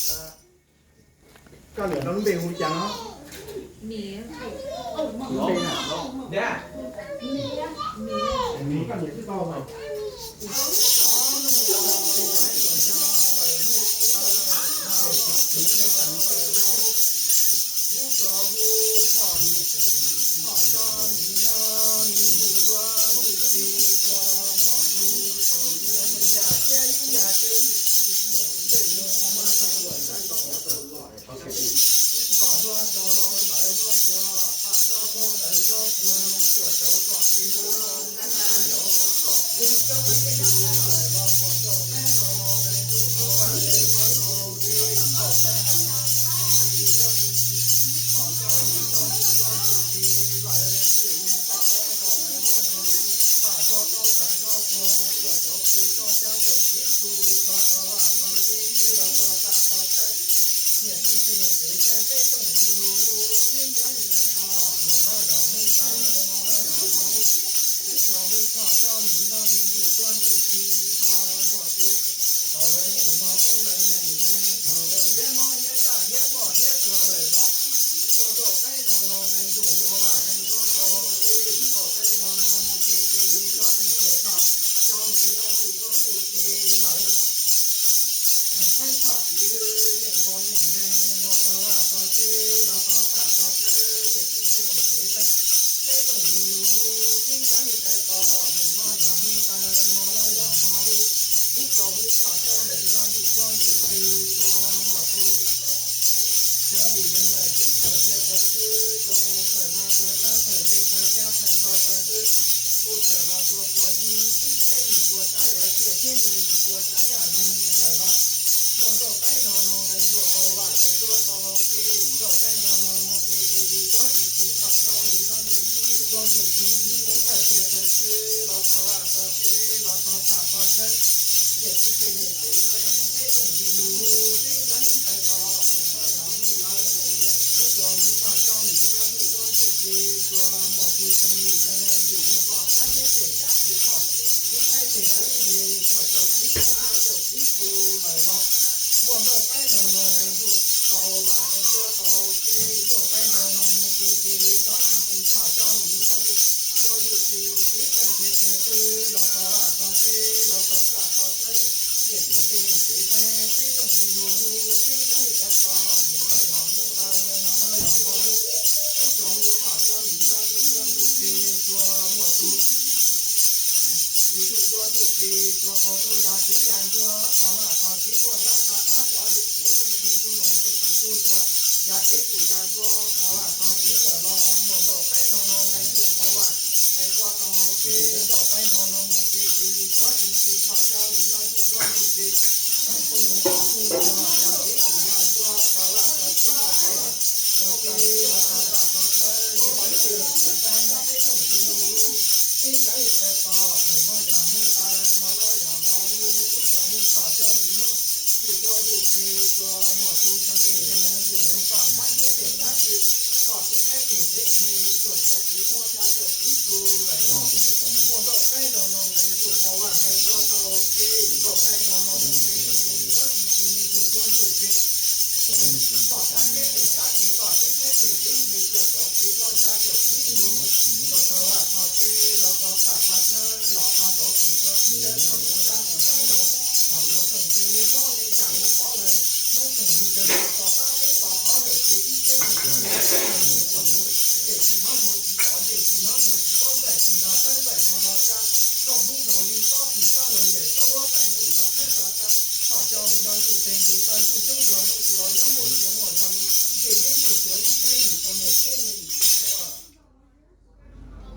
Koj niam no lub npe hu cas no? Niam. Niam. Niam. Koj niam twb tau mas.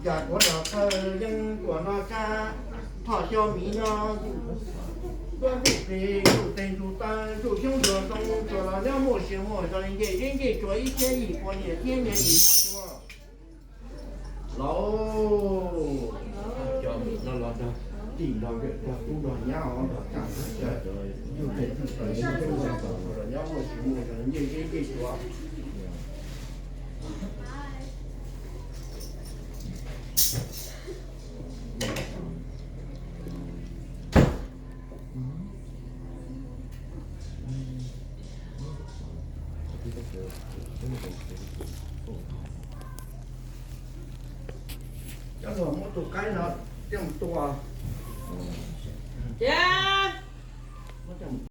Yam kuv los thawj yeeb kuas noj qab, thoj xyob miv nyob, ntuj ntsuj plig ntuj teeg ntuj taw ntuj xyoob ntuj ntoo tsuas los nyob muaj sia muaj zoo nce zeb nce tsua ib txhiab yim pua niam thiab niam yim pua tsuas. Lauj, cov miv no los nrog tim nrog nkawm nrog kub nrog nyab os nrog tag nrog cawv, ntuj teeg ntuj taw ntuj xyoob ntuj ntoo tsuas los nyob muaj sia muaj zoo nce zeb nce tsua. Cov luag muab tus qaib no coj mus tua. Cia, muab coj mus